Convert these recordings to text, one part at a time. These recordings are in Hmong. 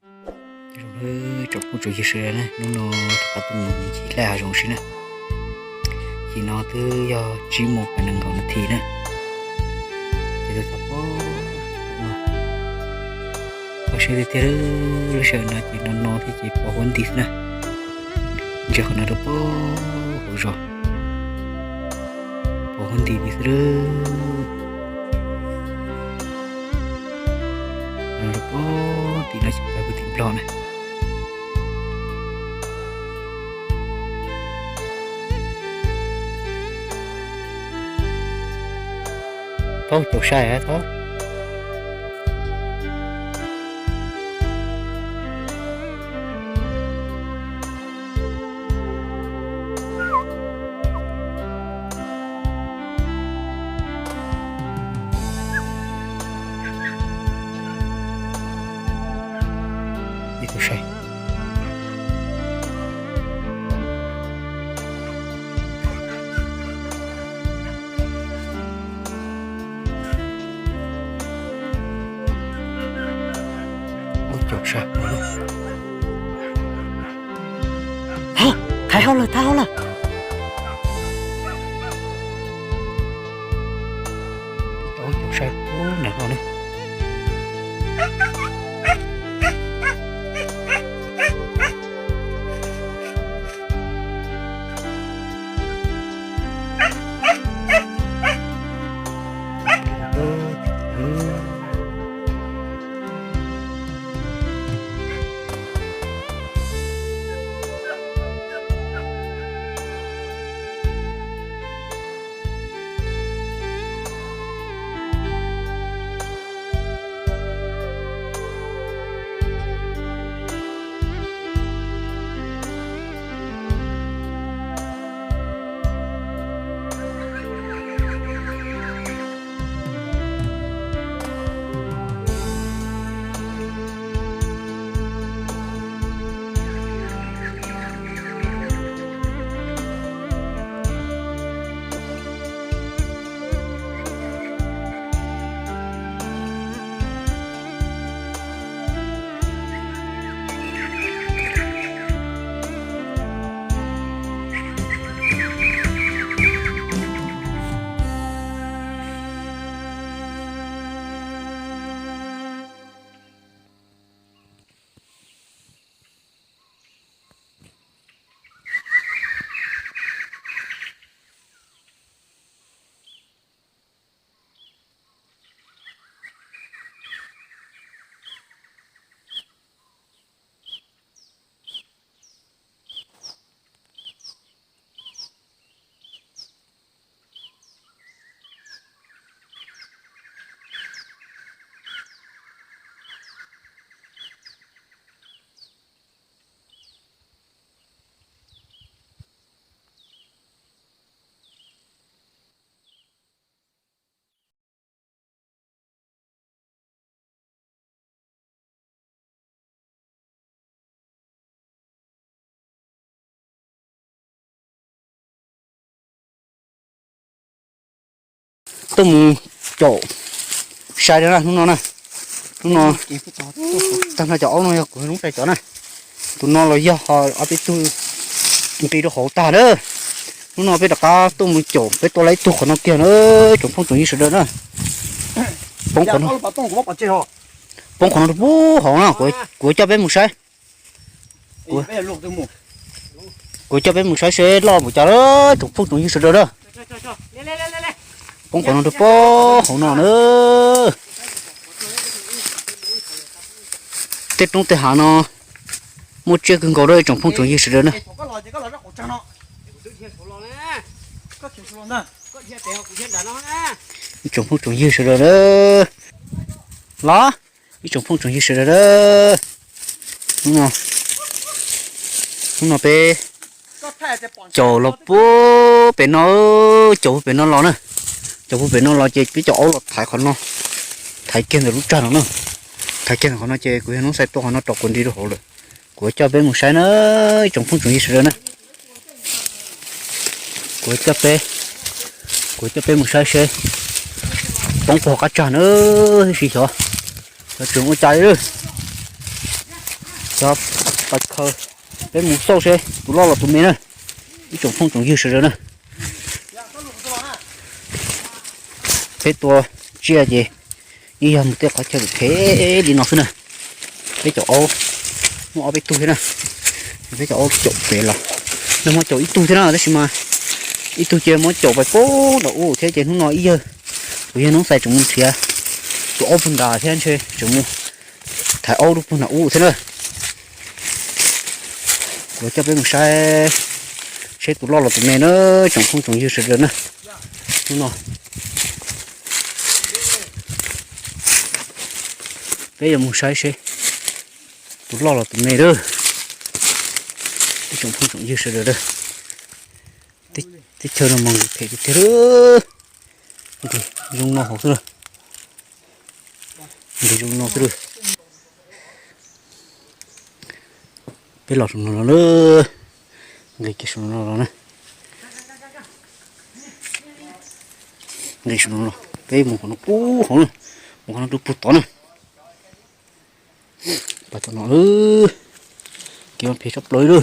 Zoo nawb tsoom phooj tsoom ywg sawv daws na, hnub no rov qab tuaj mus ncig hlaj hav zoov si na. Nim no twb yog tsib moos peb nees nkaum nas this na, ces twb txog pem no. Pom seb tiag tiag, lub sij hawm no ces no no thiab ces pos huab nti xwb na. Ntsia qhov no rau pem hauv zos, pos huab nti li xwb. Rau pem tim no ces peb pw tim Nplog na. Thaub caum sai hab thaub. Ib tug sai. Ub, caum sai. Thaiv hauj lwm, thaiv hauj lwm. Ub, caum sai, ub, nag no ne. Tuaj mus caum sai na hnub no na. Hnub no tag nrho cov aub no yog kuv noob sai cov na. Tus no los yog ob peb tug nqis rau hauv tag na. Hnub no peb rov qab tuaj mus caum, peb tua tau ib tug qhov no kiag na, tsoom phooj tsoom ywg sawv daws na. Poob qhov no, poob qhov no rau pem hauv na, kuv coj peb mus saib. Kuv coj peb mus saib seb loj npaum cas lawm tsoom phooj tsoom ywg sawv daws na. Poob qhov no rau pem hauv no na. Tej roob tej hav no muaj tsiaj kawg nkaus na tsoom phooj tsoom ywg sawv daws na. Tsoom phooj tsoom ywg sawv daws na. Los, ib tsoom phooj tsoom ywg sawv daws na. Hnub no, hnub no peb caum los puag pem no, caum puag pem no los na. Caum puag pem no los ces peb cov aub los thaiv qhov no, thaiv kiag ntawm lub tsag no na. Thaiv kiag ntawm qhov no ces kuv yog noob sai tua qhov no rau kuv nti rau hauv lawm. Kuv coj peb mus saib na, ib tsoom phooj tsoom ywg sawv daws na. Kuv coj peb, kuv coj peb mus saib seb poob puag qab tsag na, tsis xyov, xyov tseem ua cas li. Yog pas khaws, peb mus xauj seb tus loj los tus me na, ib tsoom phooj tsoom ywg sawv daws na. Peb tua tsiaj ces yeej yog mus tej qhov chaw phem li no xwb na. Peb caum aub, muaj ob peb tug thiab na. Peb caum aub caum pem los, nag hmo caum ib tug thiab na, tab sis mas ib tug ces muab caum pais puag nram ub thiab ces hnub no ib yawg, kuv yawg Noob Xais tseem mus nrhiav tus aub puag nrad thiab ntshe tseem mus thaiv aub rau puag nram ub thiab na. Kuv coj peb mus saib seb tus loj los tus me na, tsoom phooj tsoom ywg sawv daws na. Hnub no peb yuav mus saib seb tus loj los tus me lawm. Ib tsoom phooj tsoom ywg sawv daws, teb chaws no mas nqis phem tiag tiag, nqis zoo no hauv xwb, nqis zoo no xwb. Peb los saum no los na, nqis kiag saum no los na, nqis saum no los, peb mus qhov no puag hauv na, mus qhov no rau puag tod na. Pas tom no, kev mas phem tshaj plaws li.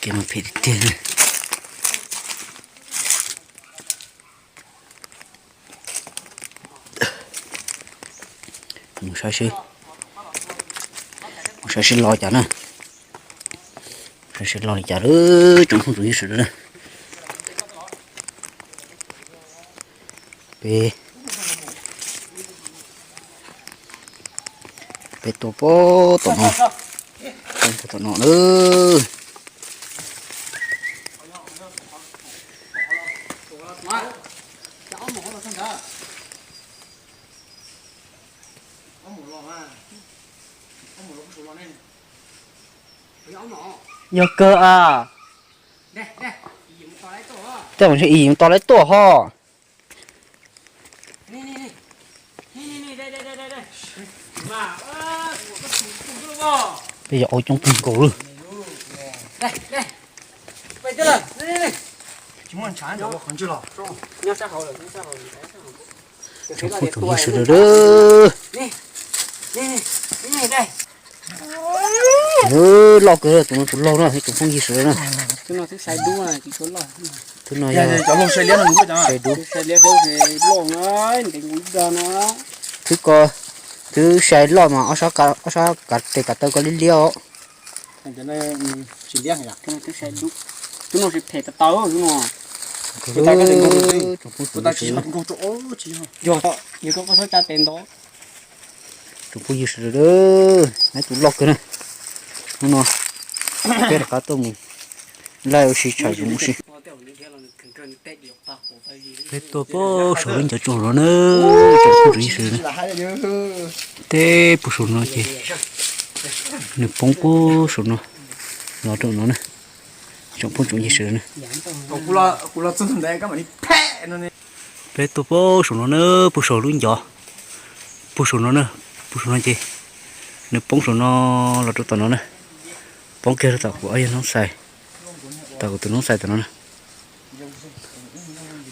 Kev mas phem tiag tiag. Mus saib seb, mus saib seb loj cas na, saib seb loj li cas lawm tsoom phooj tsoom ywg sawv daws na. Peb, peb tua puag tom no, puag tom no na. Yog kawg as. Tej mus ntshe ib yim mus tos lawv tuaj ho. Peb yog aub coob kawg nkaus lawm. Tsoom phooj tsoom ywg sawv daws, loj kawg, tus no tus laug na, tsoom phooj ywg sawv daws na. Twb no yog sai dub. Twb ko, twb sai loj mas ob sab kav tes kav taw ko liab liab os. Tsoom phooj ywg sawv daws, neb tus loj kawg na. Hnub no peb rov qab tuaj mus laij ua si tsham zoov ua si. Peb tuaj puag saum lub ncov tsua no na, tsoom phooj tsoom ywg sawv daws na. Teb puag saum no ces nws poob puag saum no los rau no na, tsoom phooj tsoom ywg sawv daws na. Peb tuaj puag saum no na, puag saum lub ncov, puag saum no na, puag saum no ces nws poob saum no los rau tom no na, poob kiag rau tom kuv ob yawg noob xais, tom kuv tus noob xais tom no na.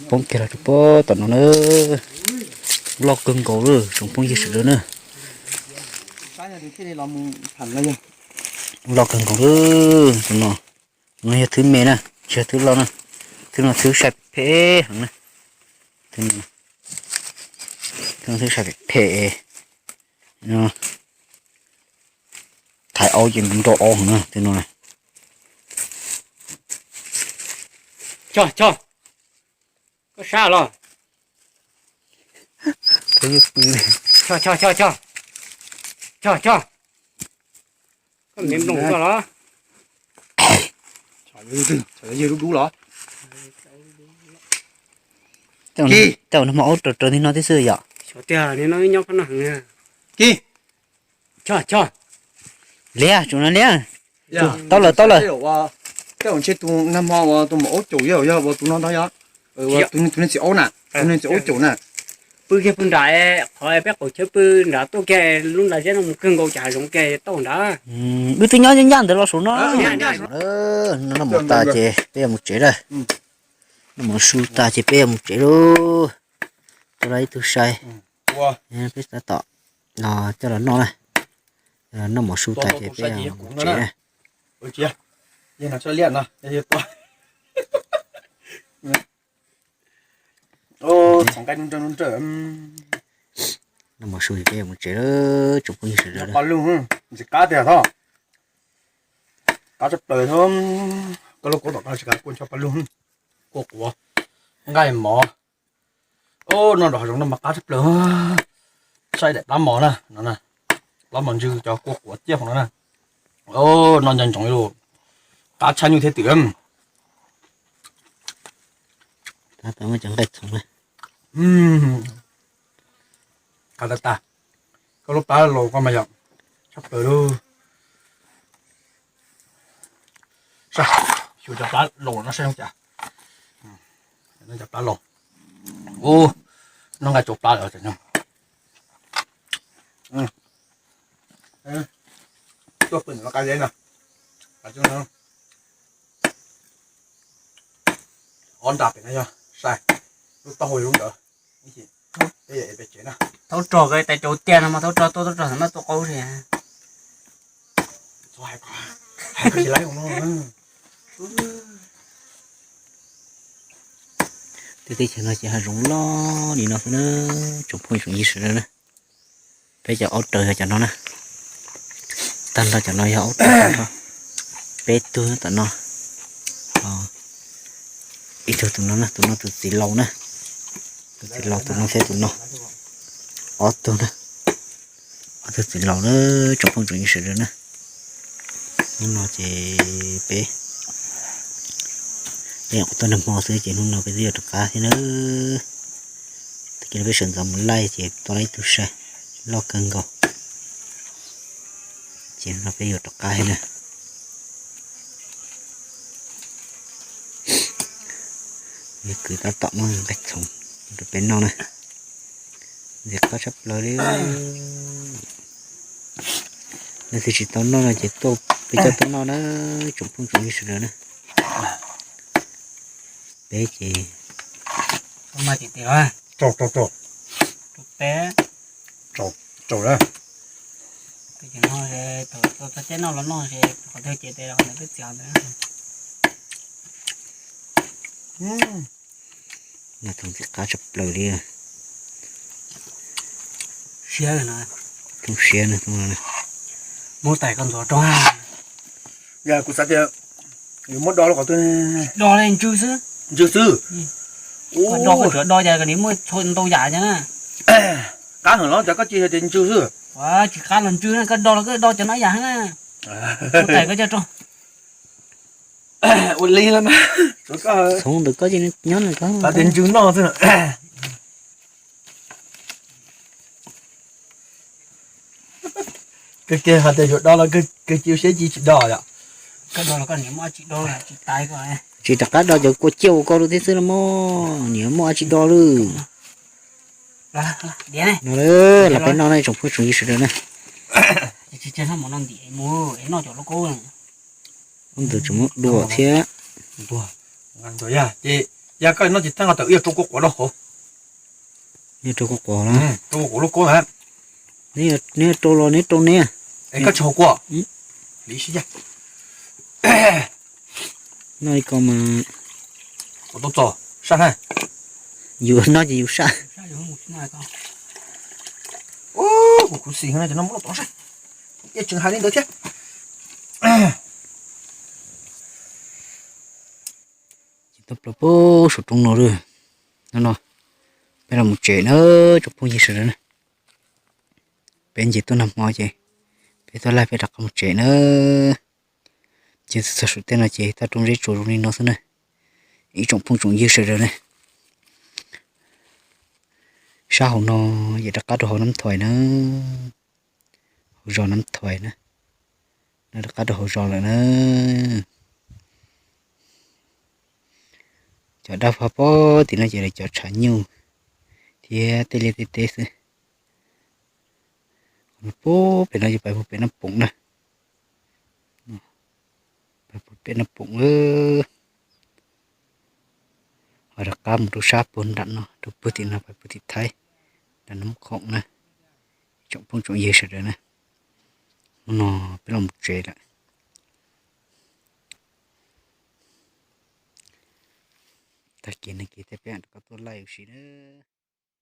Poob kiag los rau puag tom no na. Loj kawg nkaus lawm tsoom phooj ywg sawv daws na. Loj kawg nkaus lawm tus no. No yog thwb me na, tsis yog thwb loj na. Thwb no thwb sai phem heev na. Thwb no thwb sai phem phem. Thaiv aub ces nrau aub heev na, twb no na. Chog chog, koj sab los. Chog chog chog chog, chog chog, koj me nploos koj los. Tej no hmo aub raws raws tig no tib xwb yom. Xyov tiag, no nyob qhov no heev. Chog chog, liab, tsuas no liab. Tau lawm, tau lawm. Tej zaum ntshe tus nag hmo uas tus maum aub caum yog, yog tus no ntag yog. Tus neeg txiv aub na, tus neeg txiv aub caum na. Pw kiag pw nram, qhov peb qaum chawb pw nrad tuaj kiag lub nplaj zeb no mus kawg nkaus cas hav zoov kiag tau nrad. Wb twb nyob ncaj ntawd los saum no. Noj mov tas ces peb yuav mus tsev lawm. Noj mov su tas ces peb yuav mus tsev lauj. Tua lawm ib tug sai. Peb tab tom no coj los noj na, coj los noj mov su tas ces peb mus tsev na. Noj mov su ces peb mus tsev tsoom phooj ywg sawv daws. Ntxim qab tiag thaub, qab tshaj plaws thaub. Koj lub kua tom no tsis kav kua ncho paj lug, kua quav, nqaij mov. Noj nram hav zoov no mas qab tshaj plaws. Saib daim plab mos na, no na, plab mos ntsw cov kua quav ciaj hauv no na. Noj nco ntsoov li, qab tshaj nyuj thiab twm. Tab tom muab cov nqaij txhoov na. Qab tag tag. Koj lub plab laus koj mas yog tshaj plaws lauj. Saib, xyuas cov plab laus no saib zoo cas. Cov plab laus. Ub, noj nqaij tsau plab lawm. Tuaj pw ntawm no qab zeb no. Ob nra pem no yog sai, lub taub hau lub ntawd. Thaub rog tais caus tiag no mas thaub rog tuaj, thaub rog txawm maj tuaj qaub si. Teb chaws no ces hav zoov loj li no xwb na, tsoom phooj tsoom ywg sawv daws na. Peb cov aub raws yog cov no na. Tag nrho cov no yog aub raws, peb tug tom no. Ib tug tus no na, tus no tus txiv laus na. Tus txiv laus tus no thiab tus no. Ob tug na. Ob tug txiv laus na, tsoom phooj tsoom ywg sawv daws na. Hnub no ces peb, peb nyuam qhuav tuaj nag hmo xwb ces hnub no peb twb yuav rov qab thiab na. Tag kis no peb sawv ntxov mus laij ces tua tau ib tug sai loj kawg nkaus. Ces hnub no peb yuav rov qab thiab na. Yog kwv tab tom muab nqaij txhoov rau peb noj na. Ntxim qab tshaj plaws li. Leej twg tsis tau noj no ces tuaj peb coj tuaj noj na, tsoom phooj tsoom ywg sawv daws na. Peb ces Noj tau ntxim qab tshaj plaws li. Siab no, thooj siab no, thooj no. Muab tais koj ntxuav rau. Yog kuv xav tias yuav muab do los qhov twg, do li ntsw xwb. Ntsw xwb. Koj do koj tsuas do cas koj nim muaj ntau yam cas na. Qab heev los cas koj cia hais tias ntsw xwb. Tsis qab los ntsw na, koj do los koj do cov no yam na. Muab tais koj coj rau. Ua li los mas. Txhoov ntawm koj ces nyob ntawm koj. Xav tias ntsw noj xwb. Kawg kiag hais tias yuav do los kawg cia siab cia tsis do yom. Tsis rov qab do cov kua ciaj ua koj rau thiab xwb los mas, nim muaj dab tsi do lawm. No los peb noj na tsoom phooj tsoom ywg sawv daws na. Ub, ntawd tseem muab dua thiab. Ces yog koj noj tsis tag no tawm wb yuav rau kua quav rau hauv. Neb rau kua quav los? Rau kua quav lub koob na. Neb rau los neb rau neb. Es koj tsis haus kua? Li sib yag. Noj li ko mas. Ua tau txog saj na. Yus noj ces yus saj. Kuv khuv xim heev no ces no muab los tov saj. Yeej tseem hais li ntawd thiab. Ces tuaj plaws puag saum roob no lawm. No no, peb los mus tsev na, tsoom phooj ywg sawv daws na. Peb nce tuaj nag hmo ces peb tuaj laij peb rov qab mus tsev na. Ces txog saum tej no ces toj roob zeb tsuas zoo li no xwb na. Ib tsoom phooj tsoom ywg sawv daws na, sab hauv no yog rov qab rau hauv Nab Thais na, hauv zos Nab Thais na. No rov qab rau hauv zos lawm na. Cov dab vog pem tim no ces cov tshav nyuj thiab tej liaj tej teb xwb. Puag pem no ces pais puag pem Nab Poom na. Pais puag pem Nab Poom lawm. Ho rov qab mus rau sab puag nram no, rau puag tim no pais puag tim Thaib. Rau Nab Khoom na, tsoom phooj tsoom ywg sawv daws na, hnub no peb los mus tsev lawm. Tag kis no ces thiaj peb rov qab tuaj laij ua si na.